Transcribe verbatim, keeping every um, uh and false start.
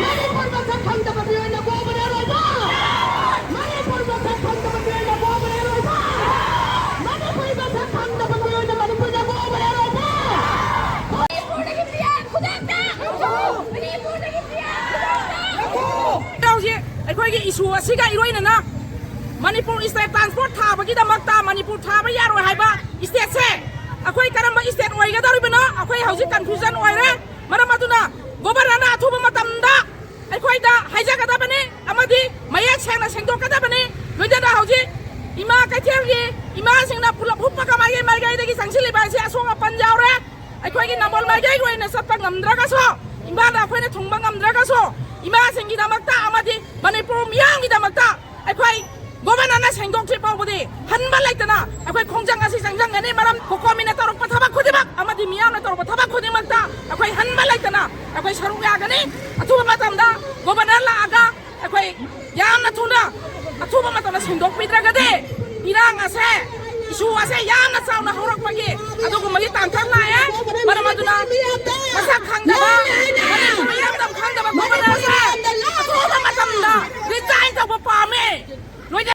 ꯃꯅꯤꯄꯨꯔ ꯃꯁꯛ ꯈꯪꯗꯕ ꯃꯤꯑꯣꯏꯅ ꯒꯣꯕꯔꯅꯔ ꯑꯣꯏꯕ! ꯃꯅꯤꯄꯨꯔ ꯃꯁꯛ ꯈꯪꯗꯕ ꯃꯤꯑꯣꯏꯅ ꯒꯣꯕꯔꯅꯔ ꯑꯣꯏꯕ! ꯃꯅꯤꯄꯨꯔ ꯃꯁꯛ ꯈꯪꯗꯕ ꯃꯤꯑꯣꯏꯅ ꯃꯅꯤꯄꯨꯔꯗ ꯒꯣꯕꯔꯅꯔ ꯑꯣꯏꯕ! ꯃꯅꯤꯄꯨꯔꯗꯒꯤ ꯄꯤꯌꯥꯟ ꯈꯨꯗꯛꯇ! ꯃꯅꯤꯄꯨꯔꯗꯒꯤ ꯄꯤꯌꯥꯟ ꯈꯨꯗꯛꯇ! ꯍꯧꯖꯤꯛ ꯑꯩꯈꯣꯏꯒꯤ ꯏꯁꯨ ꯑꯁꯤꯒ ꯏꯔꯣꯏꯅꯅ ꯃꯅꯤꯄꯨꯔ ꯏꯁꯇꯦꯠ ꯇ꯭ꯔꯥꯟꯁꯄꯣꯔꯠ ꯊꯥꯕꯒꯤꯗꯃꯛꯇ ꯃꯅꯤꯄꯨꯔ ꯊꯥꯕ ꯌꯥꯔꯣꯏ ꯍꯥꯏꯕ ꯏꯁꯇꯦꯠꯁꯦ ꯑꯩꯈꯣꯏ ꯀꯔꯝꯕ ꯏꯁꯇꯦꯠ ꯑꯣꯏꯒꯗꯧꯔꯤꯕꯅꯣ? ꯑꯩꯈꯣꯏ ꯍꯧꯖꯤꯛ ꯀꯟꯐ꯭ꯌꯨꯖꯟ ꯑꯣꯏꯔꯦ꯫ ꯃꯔꯝ ꯑꯗꯨꯅ ꯒꯣꯕꯔꯅꯔꯅ ꯑꯊꯨꯕ ꯃꯇꯝꯗ ꯑꯩꯈꯣꯏꯗ ꯍꯥꯏꯖꯒꯗꯕꯅꯤ ꯑꯃꯗꯤ ꯃꯌꯦꯛ ꯁꯦꯡꯅ ꯁꯦꯡꯗꯣꯛꯀꯗꯕꯅꯤ꯫ ꯂꯣꯏꯅꯅ ꯍꯧꯖꯤꯛ ꯏꯃꯥ ꯀꯩꯊꯦꯜꯒꯤ ꯏꯃꯥꯁꯤꯡꯅ ꯄꯨꯂꯞ ꯍꯨꯞꯄꯒ ꯃꯥꯏꯀꯩ ꯃꯥꯏꯀꯩꯗꯒꯤ ꯆꯪꯁꯤꯜꯂꯤꯕ ꯑꯁꯤ ꯑꯁꯣꯡ ꯑꯄꯟ ꯌꯥꯎꯔꯦ꯫ ꯑꯩꯈꯣꯏꯒꯤ ꯅꯝꯕꯣꯜ ꯃꯥꯏꯀꯩꯒꯤ ꯑꯣꯏꯅ ꯆꯠꯄ ꯉꯝꯗ꯭ꯔꯒꯁꯨ, ꯏꯝꯐꯥꯜꯗ ꯑꯩꯈꯣꯏꯅ ꯊꯨꯡꯕ ꯉꯝꯗ꯭ꯔꯒꯁꯨ, ꯏꯃꯥꯁꯤꯡꯒꯤꯗꯃꯛꯇ ꯑꯃꯗꯤ ꯃꯅꯤꯄꯨꯔ ꯃꯤꯌꯥꯝꯒꯤꯗꯃꯛꯇ ꯑꯩꯈꯣꯏ ꯒꯣꯕꯔꯅꯔꯅ ꯁꯦꯡꯗꯣꯛꯇ꯭ꯔꯤ ꯐꯥꯎꯕꯗꯤ ꯍꯟꯕ ꯂꯩꯇꯅ ꯑꯩꯈꯣꯏ ꯈꯣꯡꯖꯪ ꯑꯁꯤ ꯆꯪꯁꯤꯟꯒꯅꯤ꯫ ꯃꯔꯝ ꯀꯣꯀꯣꯃꯤꯅ ꯇꯧꯔꯛꯄ ꯊꯕꯛ ꯈꯨꯗꯤꯡꯃꯛ ꯑꯃꯗꯤ ꯃꯤꯌꯥꯝꯅ ꯇꯧꯔꯛꯄ ꯊꯕꯛ ꯈꯨꯗꯤꯡꯃꯛꯇ ꯑꯩꯈꯣꯏ ꯍꯟꯕ ꯂꯩꯇꯅ ꯑꯩꯈꯣꯏ ꯁꯔꯨꯛ ꯌꯥꯒꯅꯤ꯫ ꯑꯊꯨꯕ ꯃꯇꯝꯗ ꯒꯣꯕꯔꯅꯔ ꯂꯥꯛꯑꯒ ꯑꯩꯈꯣꯏ ꯌꯥꯝꯅ ꯊꯨꯅ ꯑꯊꯨꯕ ꯃꯇꯝꯗ ꯁꯦꯡꯗꯣꯛꯄꯤꯗ꯭ꯔꯒꯗꯤ ꯏꯔꯥꯡ ꯑꯁꯦ, ꯏꯁꯨ ꯑꯁꯦ ꯌꯥꯝꯅ ꯆꯥꯎꯅ ꯍꯧꯔꯛꯄꯒꯤ